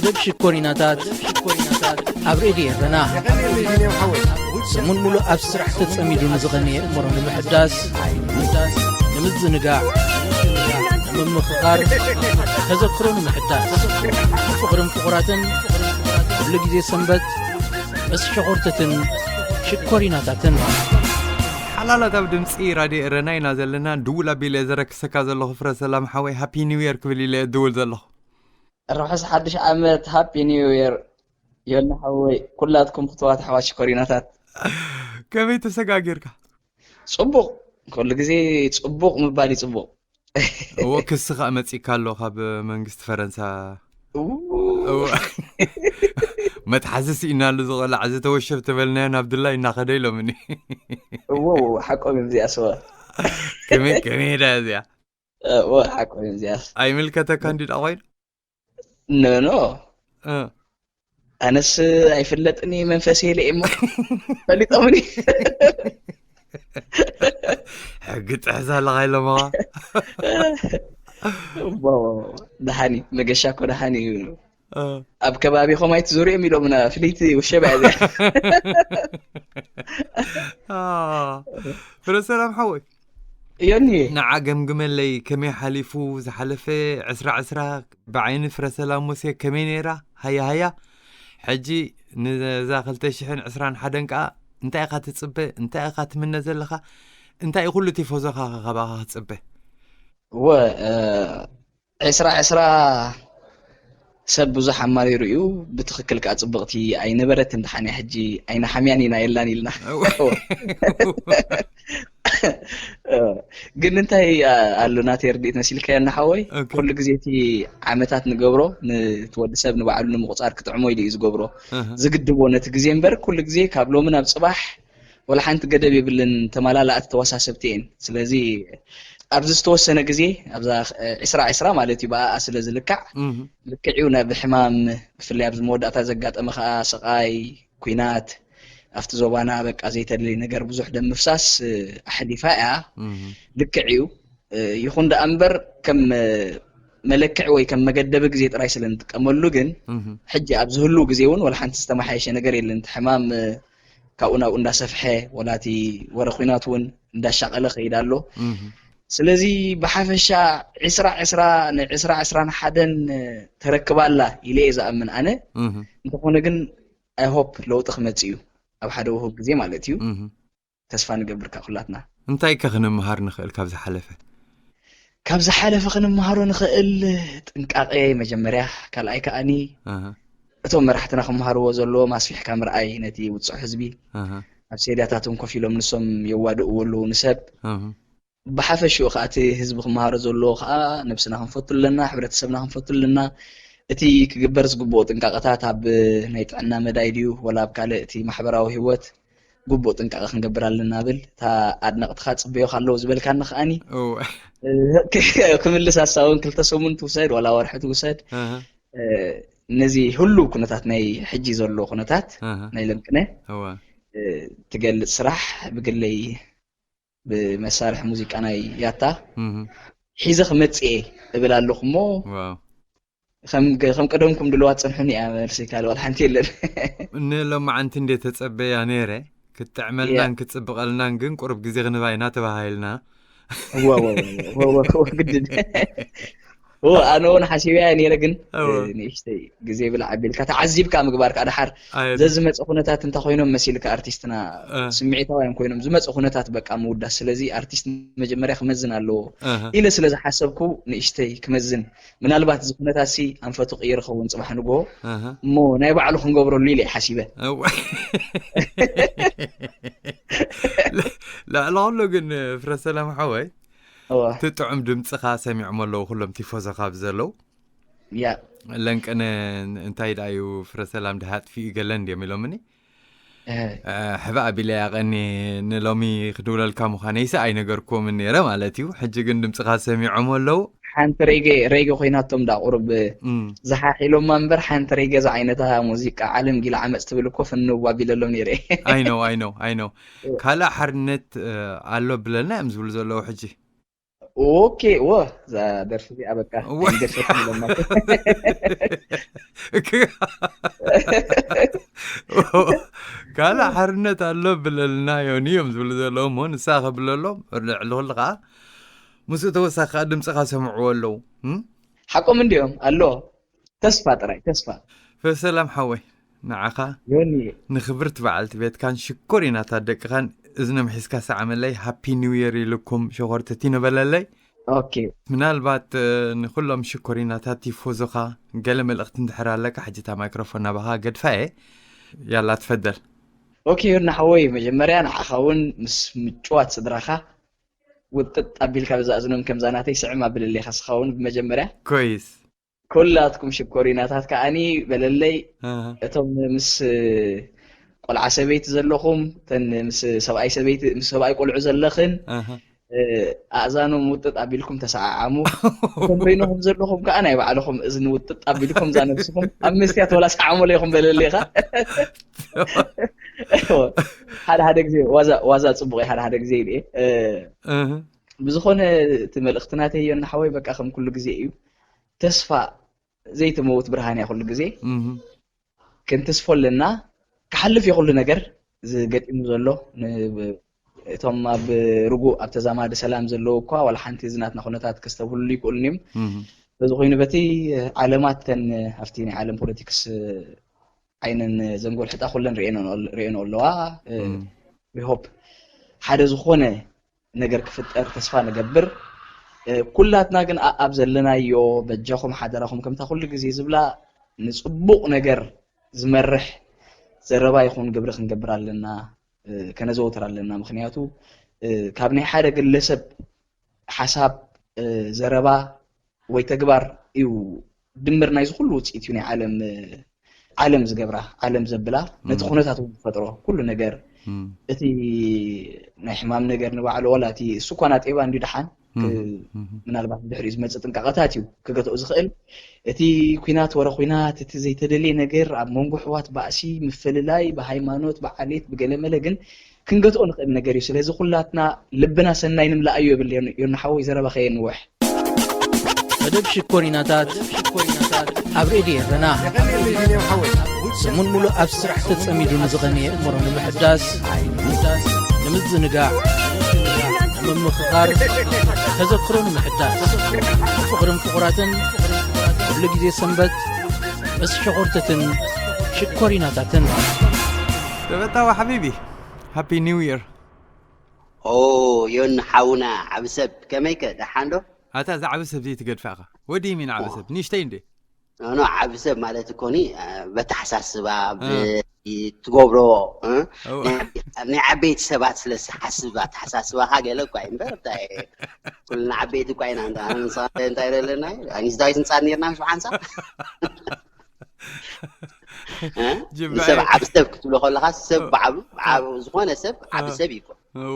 መደብ ሽኮሪናታት ኣብ ሬድዮ ኤረና ሰሙን ሙሉእ ኣብ ስራሕ ተጸሚዱ ንዝቐነየ እምሮ ንምሕዳስ፣ ንምዝንጋዕ፣ ንምምኽኻር፣ ተዘክሮ ንምሕዳስ፣ ፍቕርን ፍቑራትን ኩሉ ግዜ ሰንበት ምስ ሸኾርተትን ሽኮሪናታትን። ሓላላት ኣብ ድምፂ ራድዮ ኤረና ኢና ዘለና። ድውል ኣቢለ ዘረክሰካ ዘለኹ ፍረ ሰላም ሓወይ፣ ሃፒ ኒው የር ክብል ኢለ ድውል ዘለኹ። ርሑስ ሓድሽ ዓመት፣ ሃፒ ኒው የር። ዮና ሓወይ፣ ኩላትኩም ፍትዋት ኣሕዋት ሽኮሪናታት። ከመይ ተሰጋጊርካ? ጽቡቕ፣ ኩሉ ግዜ ጽቡቕ ምባል እዩ ጽቡቕ። እዎ፣ ክሲ ኸኣ መጺእካ ኣሎ ካብ መንግስቲ ፈረንሳ። እው። እዎ። መትሓዚ ስኢናሉ ዝቐላዕ ዝተወሸብ ተበልናዮ ናብ ድላይ እናኸደ ኢሎምኒ። እዎ፣ እዎ፣ ሓቆም እዮም እዚኣ ስዋ። ከመይ፣ ከመይ ሄዳ እዚኣ? እዎ፣ ሓቆም እዮም እዚኣ። ኣይምልከተካ እንዲ ደኣ ኮይኑ? ኖ፣ ኖ። እ። ኣነስ ኣይፍለጥን እየ፣ መንፈስ የለ እየ እሞ ፈሊጦምኒ። ሕጊ ጥሕስ ኣለኻ ኢሎምኻ። እሞ ደሓን እዩ፣ መገሻ እኮ ደሓን እዩ። እ። ኣብ ከባቢኹም ኣይትዙርዮም ኢሎምና፣ ፍልይቲ ውሸባ እያ እዚኣ። አ፣ ፍረ ሰላም ሓወይ። ዮኒ። ንዓ ገምግመለይ፣ ከመይ ሓሊፉ ዝሓለፈ ዕስራ ዕስራ ብዓይኒ ፍረ ሰላም ሙሴ ከመይ ነይራ? ሃያ ሃያ። ሕጂ ንዛ ክልተ ሽሕን ዕስራን ሓደን ከኣ እንታይ ኢኻ ትጽበ? እንታይ ኢኻ ትምነ ዘለኻ? እንታይ እዩ ኩሉ ቲፎዞኻ ካባኻ ክጽበ? እወ፣ እ፣ ዕስራ ዕስራ ሰብ ብዙሕ ኣማሪሩ እዩ። ብትኽክል ከኣ ጽብቕቲ ኣይነበረትን። ደሓን እያ ሕጂ ኣይንሓምያን ኢና የላን ኢልና። እወ። እ፣ ግን እንታይ ኣሎ ናተይ ርድኢት መሲልካዮ እና ሓወይ? ኦኬ። ኩሉ ግዜ እቲ ዓመታት ንገብሮ፣ ን-፣ እቲ ወዲ ሰብ ንባዕሉ ንምቑጻር ክጥዕሞ ኢሉ እዩ ዝገብሮ። እህ። ዝግድቦ ነቲ ግዜ እምበር፣ ኩሉ ግዜ ካብ ሎሚ ናብ ጽባሕ ወላ ሓንቲ ገደብ የብልን፣ ተመላላእቲ ተወሳሰብቲ እየን። ስለዚ ኣብዚ ዝተወሰነ ግዜ፣ ኣብዛ፣ እ፣ ዕስራ ዕስራ ማለት እዩ፣ ብኣኣ ስለ ዝልካዕ፣ እህ። ልክዕ እዩ ናብ ሕማም፣ ብፍላይ ኣብዚ መወዳእታ ዘጋጠመ ከኣ ስቓይ፣ ኲናት፣ ኣብቲ ዞባና በቃ ዘይተደለየ ነገር ብዙሕ ደም ምፍሳስ፣ እ፣ ኣሕሊፋ እያ። እህ። ልክዕ እዩ። እ፣ ይኹን ደኣ እምበር ከም፣ እ፣ መለክዒ ወይ ከም መገደቢ ግዜ ጥራይ ስለ ንጥቀመሉ ግን እህ። ሕጂ ኣብ ዝህሉ ግዜ እውን ወላ ሓንቲ ዝተመሓየሸ ነገር የለን። እቲ ሕማም፣ እ፣ ካብኡ ናብኡ እንዳሰፍሐ ወላ እቲ ወረ ኲናት እውን እንዳሻቐለ ከይድ ኣሎ። እህ። ስለዚ ብሓፈሻ ዕስራ ዕስራ ንዕስራ ዕስራን ሓደን ተረክባ ኣላ ኢለ እየ ዝኣምን ኣነ። እህ። እንተኾነ ግን I hope ለውጢ ክመጽእ እዩ ኣብ ሓደ ውሁድ ግዜ ማለት እዩ። እህ። ተስፋ ንገብር ከኣ ኩላትና። እንታይ ከ ክንመሃር ንኽእል ካብ ዝሓለፈ? ካብ ዝሓለፈ ክንመሃሮ ንኽእል ጥንቃቐ መጀመርያ፣ ካልኣይ ከኣኒ ኣሃ። እቶም መራሕትና ክመሃርዎ ዘለዎም ኣስፊሕካ ምርኣይ ነቲ ውጹዕ ህዝቢ። ኣሃ። ኣብ ሴድያታት እውን ኮፍ ኢሎም ንሶም የዋድእዎ ኣለዉ ንሰብ። ኣሃ። ብሓፈሽኡ ከኣ እቲ ህዝቢ ክመሃሮ ዘለዎ ከኣ ነብስና ክንፈቱ ኣለና፣ ሕብረተሰብና ክንፈቱ ኣለና። እቲ ክግበር ዝግብኦ ጥንቃቐታት ኣብ ናይ ጥዕና መዳይ ድዩ ወላ ኣብ ካልእ እቲ ማሕበራዊ ህይወት ግቡእ ጥንቃቐ ክንገብር ኣለና ብል። እታ ኣድነቕትኻ ጽበዮ ካለዉ ዝበልካኒ ከኣኒ፣ እወ። እ፣ ክምልስ ኣሳ እውን ክልተ ሰሙን ትውሰድ፣ ዋላ ወርሒ ትውሰድ። ኣሃ። እ፣ ነዚ ህሉው ኩነታት ናይ ሕጂ ዘሎ ኩነታት ኣሃ። ናይ ለምቅነ፣ እወ። እ፣ ትገልጽ ስራሕ ብግለይ ብመሳርሒ ሙዚቃ ናይ ያታ እህ። ሒዘ ክመጽእ እየ እብል ኣለኹ እሞ፣ ዋው። ከም፣ ከም ቀደምኩም ድልዋት ጽንሑኒ እያ መልሲ፣ ካልእ ዋላ ሓንቲ የለን። ንሎማዓንቲ እንደ ተጸበያ ነይረ፣ ክትጥዕመልናን እያ። ክትጽብቐልናን ግን ቁሩብ ግዜ ክንባ ኢና ተባሃሂልና። እወ፣ እወ፣ እወ፣ እወ፣ እወ፣ ግድን። እወ፣ ኣነ እውን ሓሲበያ ነይረ፣ ግን፣ እወ። እ፣ ንእሽተይ ግዜ ብላዕ ኣቢልካ ተዓዚብካ ምግባር ከኣ ደሓር ኣየለ። ዘዝመጸ ኩነታት እንተ ኮይኖም መሲልካ ኣርቲስትና እ። ስምዒታውያን ኮይኖም ዝመጸ ኩነታት በቃ ምውዳስ። ስለዚ ኣርቲስት መጀመርያ ክመዝን ኣለዎ እህ። ኢለ ስለ ዝሓሰብኩ ንእሽተይ ክመዝን። ምናልባት እዚ ኩነታት ሲ ኣንፈቱ ቅይር ኸውን ጽባሕ ንግሆ። እህ። እሞ ናይ ባዕሉ ክንገብረሉ ኢለ እየ ሓሲበ። እወ። ል-፣ ልዕሊ ኩሉ ግን ፍረ ሰላም ሓወይ፣ እወ። እቲ ጥዑም ድምጽኻ ሰሚዖም ኣለዉ ኩሎም ቲፎዞ ካብ ዘለዉ። ያ። ለንቅነ እንታይ ደኣ እዩ ፍረ ሰላም ድሃጥፊኡ ገለን ድዮም ኢሎምኒ? እህ። እ፣ ሕባእ ኣቢለ ያቐኒ ንሎሚ ክድውለልካ ምዃነይሲ ኣይነገርኩዎምን ነይረ ማለት እዩ። ሕጂ ግን ድምጽኻ ሰሚዖም ኣለዉ። ሓንቲ ሬጌ፣ ሬጌ ኮይናቶም ደኣ ቁሩብ እም። ዝሓሒሎማ እምበር ሓንቲ ሬጌ ዝዓይነታ ሙዚቃ ዓለም ጊላ ዓመጽ ትብል እኮ ፍንው ኣቢለሎም ነይረ። I know, I know, I know። እወ። ካልእ ሓርነት፣ እ፣ ኣሎ ብለና እዮም ዝብሉ ዘለዉ ሕጂ። ኦኬ፣ እወ፣ እዛ ደርፊ እዚኣ በቃ እወ። ኣይንገድፈኩም ኢሎማ። ካልእ ሓርነት ኣሎ ብለልና ዮኒ እዮም ዝብሉ ዘለዉ እሞ፣ ንሳ ከብለሎም ልዕሊ ኩሉ ከዓ ምስኡ ተወሳኺ ከዓ ድምፅኻ ሰምዕዎ ኣለዉ። እም? ሓቆም እንዲኦም ኣሎ። ተስፋ ጥራይ፣ ተስፋ። ፈሰላም ሓወይ፣ ንዓኻ፣ ዮኒ። ንኽብርቲ በዓልቲ ቤትካን ሽኮሪናታት ደቅኻን እዝኖም ሒዝካ ሰዓመለይ። ሃፒ ኒው የር ኢልኩም ሸኾርተቲ ነበለለይ። ኦኬ። ምናልባት፣ እ፣ ንኹሎም ሽኮሪናታት ቲፎዞኻ ገለ መልእኽቲ እንድሕር ኣለካ፣ ሕጂ እታ ማይክሮፎን ናባኻ ገድፋ እየ። ያላ ትፈደል። ኦኬ፣ ዮኒ ሓወይ፣ መጀመርያ ንዓኻ እውን ምስ ምጭዋት ስድራኻ ውጥጥ ኣቢልካ በዛ እዝኖም ከምዛ ናተይ ስዕም ኣብልለይ ኻስኻ እውን ብመጀመርያ። ኮይስ። ኩላትኩም ሽኮሪናታት ከዓኒ በለለይ። ኣሃ። እቶም ምስ ቆልዓ ሰበይቲ ዘለኹም፣ እተን ምስ ሰብኣይ ሰበይቲ፣ ምስ ሰብኣይ ቆልዑ ዘለኽን፣ ኣሃ። እ፣ ኣእዛኖም ውጥጥ ኣቢልኩም ተሰዓዓሙ። እቶም በይንኹም ዘለኹም ከኣ ናይ ባዕልኹም እዝኒ ውጥጥ ኣቢልኩም እዛ ነብስኹም ኣብ መስትያት ወላ ሰዓሙለይ ኢኹም በለለይ ኢኻ። ሓደ ሓደ ግዜ ዋዛ፣ ዋዛ ጽቡቕ እዩ፣ ሓደ ሓደ ግዜ ኢሉ እየ። እ፣ ኣሃ። ብዝኾነ እቲ መልእኽቲ ናተይ ዮኒ ሓወይ በቃ ከም ኩሉ ግዜ እዩ። ተስፋ ዘይትመውት ብርሃን እያ ኩሉ ግዜ። እህ። ክንትስፎ ኣለና። ክሓልፍ እዩ ኩሉ ነገር ዝገጢሙ ዘሎ። ን-፣ እቶም ኣብ ርጉእ፣ ኣብ ተዛማዲ ሰላም ዘለዉ እኳ ዋላ ሓንቲ እዚ ናትና ኩነታት ከስተብህሉሉ ይክእሉን እዮም። እህ። በዚ ኮይኑ በቲ ዓለማት ተን ኣብቲ ናይ ዓለም ፖለቲክስ ዓይነን ዘንጎልሕጣ ኩለን ርእየን፣ ርእየን ኣለዋ። እ፣ እም። We hope ሓደ ዝኾነ ነገር ክፍጠር ተስፋ ንገብር። እ፣ ኩላትና ግን ኣ-፣ ኣብ ዘለናዮ በጃኹም ሓደራኹም ከምታ ኩሉ ግዜ ዝብላ ንጽቡቕ ነገር ዝመርሕ ዘረባ ይኹን ግብሪ ክንገብር ኣለና፣ እ፣ ከነዘውትር ኣለና። ምኽንያቱ፣ እ፣ ካብ ናይ ሓደ ግለሰብ ሓሳብ፣ እ፣ ዘረባ ወይ ተግባር እዩ ድምር ናይዚ ኩሉ ውጽኢት እዩ ናይ ዓለም፣ እ፣ ዓለም ዝገብራ፣ ዓለም ዘብላ፣ ነቲ እም። ኩነታት እውን ዝፈጥሮ ኩሉ ነገር፣ እም። እቲ ናይ ሕማም ነገር ንባዕሉ፣ ዋላ እቲ እሱ እኳ ናጤባ እንዲ ደሓን፣ ክ-፣ እም፣ እም። ምናልባት ብድሕሪኡ ዝመጽእ ጥንቃቐታት እዩ ክገትኦ ዝኽእል። እቲ ኲናት፣ ወረ ኲናት፣ እቲ ዘይተደልየ ነገር፣ ኣብ መንጎ ኣሕዋት ባእሲ፣ ምፍልላይ፣ ብሃይማኖት፣ ብዓሌት፣ ብገለመለ ግን ክንገትኦ ንኽእል ነገር እዩ። ስለዚ ኩላትና ልብና ሰናይ ንምልኣዮ ይብል ዮኒ፣ ዮኒ ሓወይ፣ ዘረባ ከየንውሕ። መደብ ሽኮሪናታት ኣብ ሬድዮ ኤረና። ሰሙን ሙሉእ ኣብ ስራሕ ተጸሚዱ ንዝቐነየ እምሮ ንምሕዳስ፣ ንምዝንጋዕ፣ ንምምኽኻር፣ ተዘክሮ ንምሕዳስ፣ ፍቕርን ፍቑራትን፣ ኩሉ ግዜ ሰንበት ምስ ሸኾርተትን ሽኮሪናታትን። ተበታዊ ሓቢቢ፣ ሃፒ ኒው ይር። ኦ፣ ዮኒ ሓውና፣ ዓቢ ሰብ፣ ከመይከ፣ ደሓን ዶ? ኣታ፣ እዛ ዓቢ ሰብ ዘይትገድፋ ኢኻ። ወዲ ሚን ዓቢ ኦ። ሰብ፣ ንእሽተይ እንዴ? ኖ፣ ኖ፣ ዓቢ ሰብ ማለት እኮ ኒ፣ እ፣ በተሓሳስባ፣ እ። ብ-፣ ትገብሮ፣ እ? እው። ናይ፣ ናይ ዓበይቲ ሰባት ስለ ዝሓስብ ኣተሓሳስባኻ ገለ እኳ እዩ እምበር፣ እንታይ፣ ኩልና ዓበይቲ እኳ ኢና፣ እንዳ-፣ ኣነ ንስኻ እንታይ፣ እንታይ ዘለና እዩ? ኣኒስ ዳዊት ንጻድ ነርና፣ ምሽ ብሓንሳብ? እ? ጅባኤ። ንሰብ ዓቢ ሰብ ክትብሎ ከለኻ፣ ሰብ እ። ብዓብሉ፣ ብዓብ-፣ ዝኾነ ሰብ ዓቢ እ። ሰብ እዩ እኮ። እው።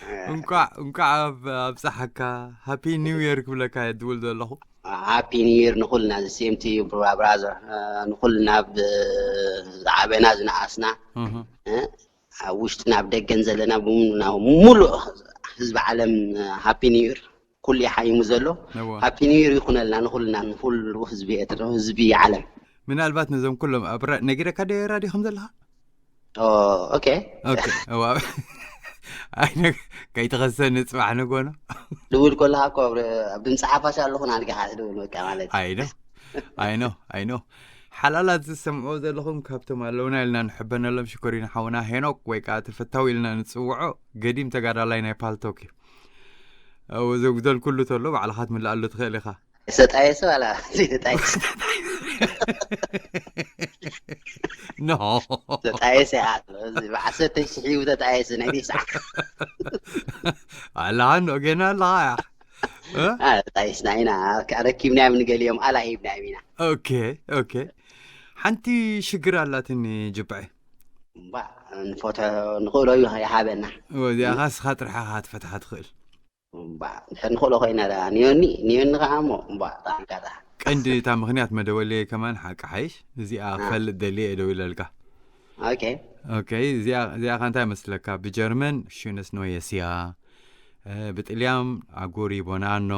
እ። እንኳዕ፣ እንኳዕ ኣብ-፣ ኣብፀሓካ። ሃፒ ኒው ይር ክብለካ እየ ድውል ዘለኹ። ሃፒ ኒው ይር ንኹልና፣ the same to you, bro-፣ brother። እ፣ ንኹልና ብ-፣ ዝዓበና ዝነኣስና፣ እህ። እ፣ ኣብ ውሽጥን ኣብ ደገን ዘለና ብሙሉ-፣ ሙሉእ ህዝቢ ዓለም፣ እ፣ ሃፒ ኒው ይር። ኩሉ እዩ ሓይሙ ዘሎ። እወ። ሃፒ ኒው ይር ይኹነልና ንኹልና፣ ንኹሉ ህዝቢ ኤርትራ፣ ህዝቢ ዓለም። ምናልባት ነዞም ኩሎም ኣብ ራ-፣ ነጊረካ ዶ ራድዮ ከም ዘለኻ? ኦ፣ ኦኬ። ኦኬ፣ እዋ። ኣይ፣ ነ-፣ ከይትኸሰኒ ጽባሕ ንጎኖ። ድውል ከለኻ እኮ ኣብ፣ ኣብ ድምጺ ሓፋሽ ኣለኹ፣ ናድጋኻ ትድውል በቃ ማለት እዩ። ኣይ ኖ፣ ኣይ ኖ፣ ኣይ ኖ። ሓላላት ዝሰምዕዎ ዘለኹም ካብቶም ኣለውና ኢልና ንሕበነሎም ሽኮሪና ሓውና ሄኖክ ወይ ከኣ ተፈታዊ ኢልና ንጽውዖ ገዲም ተጋዳላይ ናይ ፓልቶክ እዩ። ኣብኡ ዘጉደል ኩሉ ተሎ ባዕልኻ ትምልኣሉ ትኽእል ኢኻ። ዝተጣየሰ ዋላ ዘይተጣየሰ? ኖ። ተጣየሰ ኣሎ። እዚ ብዓሰርተ ሺሕ እዩ ተጣየሰ ናይ ዲሳዕ። ኣለኻ እንዶ ገና ኣለኻ እያ። እ? አ፣ ተጣየስና ኢና። ከ-፣ ረኪብናዮም ንገሊኦም ኣላ ሂብናዮም ኢና። ኦኬ፣ ኦኬ። ሓንቲ ሽግር ኣላትኒ ጅብዐ። እምባ፣ ንፈትሖ ንኽእሎ እዩ ይሃበና። እዚኣ ኸ እስኻ ጥራሕ ኢኻ ክትፈትሓ ትኽእል። እምባ፣ እንድሕር ንኽእሎ ኮይና ደኣ፣ ንዮኒ፣ ንዮኒ ኸዓ እሞ፣ እምባ፣ ጣዕምካ ደኣ። ቀንዲ እታ ምኽንያት መደወለየ ከማን ሓቂ ሓይሽ፣ እዚኣ አ። ክፈልጥ ደልየ እየ ደው ኢለልካ። ኦኬ። ኦኬ፣ እዚኣ፣ እዚኣ ኸ እንታይ መስለካ? ብጀርመን ሽነስ ኖየስያ፣ እ፣ ብጥልያን ኣጉሪ ቦናኖ፣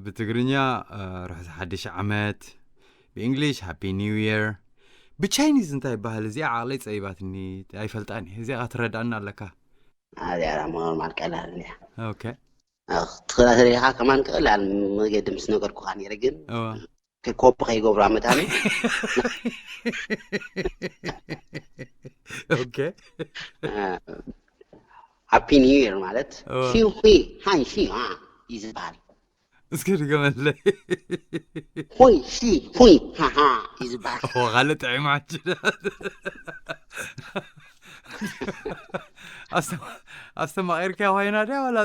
ብትግርኛ ርሑስ ሓድሽ ዓመት፣ ብእንግሊሽ ሃፒ ኒው የር። ብቻይኒዝ እንታይ ይበሃል? እዚኣ ዓቕለይ ጸይባትኒ፣ ኣይፈልጣን እየ። እዚኣ ክትረዳእና ኣለካ። ኣብዚኣ ኖርማል ቀላል እያ። ኦኬ። ትኽእላ ተደሊኻ ከማን ቀላል መገዲ ምስ ነገርኩኻ ነይረ፣ ግን ኮፒ ከይገብሩ ኣመታኒ። ኦኬ። ሃፒ ኒው ይር ማለት ሺ ሂ ሃን ሺ ዋ እዩ ዝበሃል። እስኪ ድገመለይ። ሆይ ሺ ሆይ ሃሃ እዩ ዝበሃል። ካልእ ጥዒማ ሕጂ። ኣስተማቒርካ ኮይና ድያ ዋላ?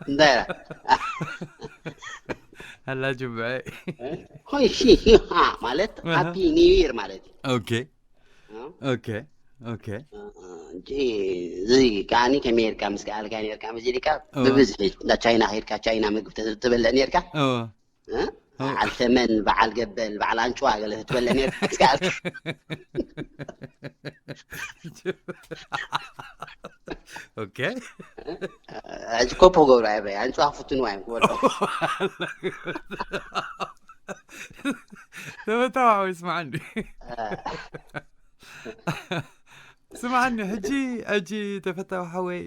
እንታይ ኣላ ጅብዐ። ሆይ ሺ ሂ ሃ ማለት ሃፒ ኒው ይር ማለት እዩ። ኦኬ ኦኬ ኦኬ። እንጂ እዚ ከዓኒ ከመይ ጌርካ ምስ ከኣልካ ኔርካ መዚልካ ብብዝሒ እንዳ ቻይና ከይድካ ቻይና ምግቢ ተ- ትበልዕ ኔርካ። እወ። እ? በዓል ተመን፣ በዓል ገበል፣ በዓል ኣንጭዋ ገለ ትበልዕ ኔርካ ምስ ከኣልካ። ኦኬ። ሕጂ ኮፖ ገብሩ ኣይ በይ ኣንጭዋ ክፍትንዋ እዮም ክበልዑ። ተመታዋ ወይ ስማዕኒ። ስማዕኒ ሕጂ ሕጂ ተፈታዊ ሓወይ፣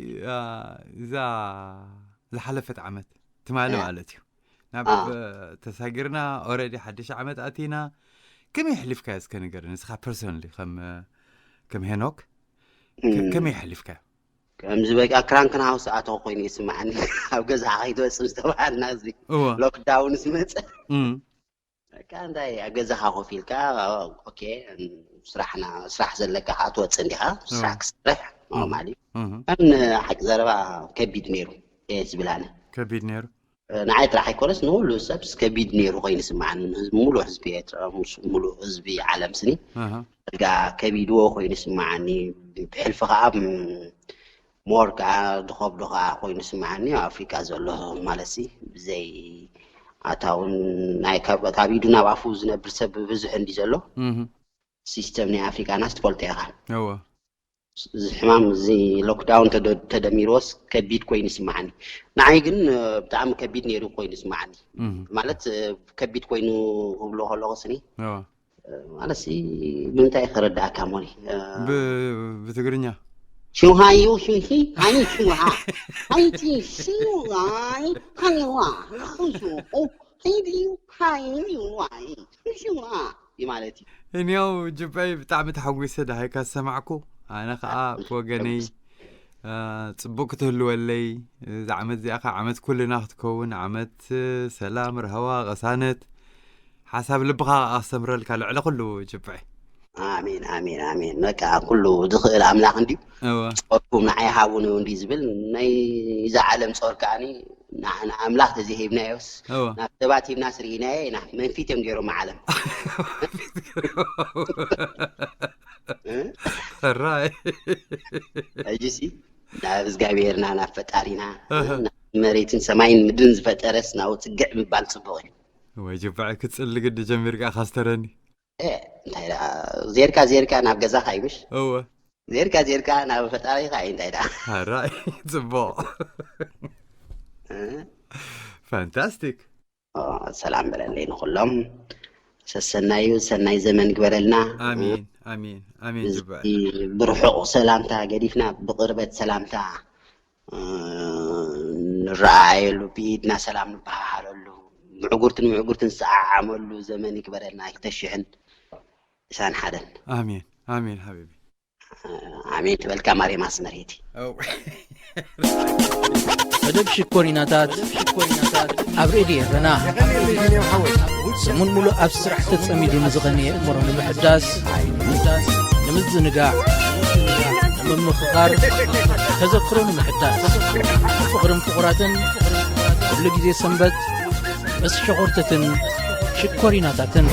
እዛ ዝሓለፈት ዓመት ትማሊ ማለት እዩ ናብ ተሳጊርና፣ ኦረዲ ሓድሽ ዓመት ኣቲና። ከመይ የሕሊፍካዮ እስከ ንገር ንስኻ ፐርሶናሊ፣ ከም ከም ሄኖክ ከመይ የሕሊፍካዮ? ከምዚ በቃ ክራንክን ሃውስ ኣተው ኮይኑ ይስማዓኒ። ኣብ ገዛ ከይትወፅእ ዝተባሃልና እዚ ሎክዳውን ዝመፀ በቃ እንታይ ኣብ ገዛኻ ኮፍ ኢልካ ኦኬ፣ ስራሕና ስራሕ ዘለካ ከዓ ትወፅእ እንዲኻ፣ ስራሕ ክሰርሕ ኖርማል እዩ። ከም ሓቂ ዘረባ ከቢድ ነይሩ እየ ዝብል ኣነ። ከቢድ ነይሩ። ንዓይ ጥራሕ ኣይኮነስ ንኩሉ ሰብስ ከቢድ ነይሩ ኮይኑ ይስምዓኒ፣ ንህዝቢ፣ ሙሉእ ህዝቢ ኤርትራ፣ ሙሉእ ህዝቢ ዓለም ስኒ ጋ ከቢድዎ ኮይኑ ይስምዓኒ። ብሕልፊ ከዓ ሞር ከዓ ድኸብዶ ከዓ ኮይኑ ይስምዓኒ። ኣብ ኣፍሪቃ ዘሎ ማለት ሲ ብዘይ ኣታውን ናይ ካብ ኢዱ ናብ ኣፉ ዝነብር ሰብ ብብዝሒ እንዲ ዘሎ። ሲስተም ናይ ኣፍሪቃናስ ትፈልጦ ኢኻ። እዚ ሕማም እዚ ሎክዳውን ተደሚርዎስ ከቢድ ኮይኑ ይስምዓኒ። ንዓይ ግን ብጣዕሚ ከቢድ ነይሩ ኮይኑ ይስምዓኒ። ማለት ከቢድ ኮይኑ ክብሎ ከለኹ ስኒ ማለት ሲ ብምንታይ ክረዳእካ ሞኒ ብትግርኛ ሽውሃዩ ሽውሂ ሃኒ ሽውሃ ሃይቲ ሽውሃይ ሃኒዋ ሹ ሂዲዩ ሃይኒ ዋይ ሽውሃ እዩ ማለት እዩ። እኒያው ጅበይ ብጣዕሚ ተሓጒሰ ደሃይካ ዝሰማዕኩ። ኣነ ከዓ ብወገነይ ፅቡቅ ክትህልወለይ፣ እዛ ዓመት እዚኣ ከዓ ዓመት ኩልና ክትከውን፣ ዓመት ሰላም፣ ርህዋ፣ ቅሳነት፣ ሓሳብ ልብኻ ከዓ ክሰምረልካ ልዕሊ ኩሉ ጅበይ። ኣሜን ኣሜን ኣሜን። በቃ ኩሉ ዝኽእል ኣምላኽ እንድዩ። ጾርኩም ንዓይ ሃቡኒ እንዲ ዝብል ናይ እዛ ዓለም ጾር ከዓኒ ንኣምላኽ ተዘይሂብናዮስ ናብ ሰባት ሂብና ስርኢናዮ ኢና። መንፊት እዮም ገይሮም ዓለም ሕራይ ሕጂሲ ናብ እግዚኣብሔርና ናብ ፈጣሪና መሬትን ሰማይን ምድርን ዝፈጠረስ ናብኡ ፅግዕ ምባል ፅቡቅ እዩ። ወይ ጅባዕ ክፅሊ ግዲ ጀሚርካ ካስተረኒ እንታይ ዜርካ ዜርካ ናብ ገዛኻ ይምሽ እወ ዜርካ ዜርካ ናብ ፈጣሪኻ እንታይ ደኣ ራይ ፅቡቅ ፋንታስቲክ ሰላም በለለይ ንኩሎም ሰሰናዩ ሰናይ ዘመን ግበረልና ኣሚን ኣሚን ኣሚን ጅባዕ ብርሑቕ ሰላምታ ገዲፍና ብቅርበት ሰላምታ ንረኣየሉ ብኢድና ሰላም ንበሃሃለሉ ምዕጉርትን ምዕጉርትን ዝሰዓዓመሉ ዘመን ይግበረልና ክልተ ሽሕን ዕስራን ሓደን ኣሜን ኣሜን ሓቢቢ ኣሜን ትበልካ ማርያም ኣስመሬቲ መደብ ሽኮሪናታት ኣብ ሬድዮ ኤረና ሰሙን ሙሉእ ኣብ ስራሕ ተጸሚዱ ንዝኸነ የእምሮ ንምሕዳስ ንምዝንጋዕ ንምምኽኻር ተዘክሮ ንምሕዳስ ፍቕርን ፍቑራትን ኩሉ ግዜ ሰንበት ምስ ሸኾርትትን ሽኮሪናታትን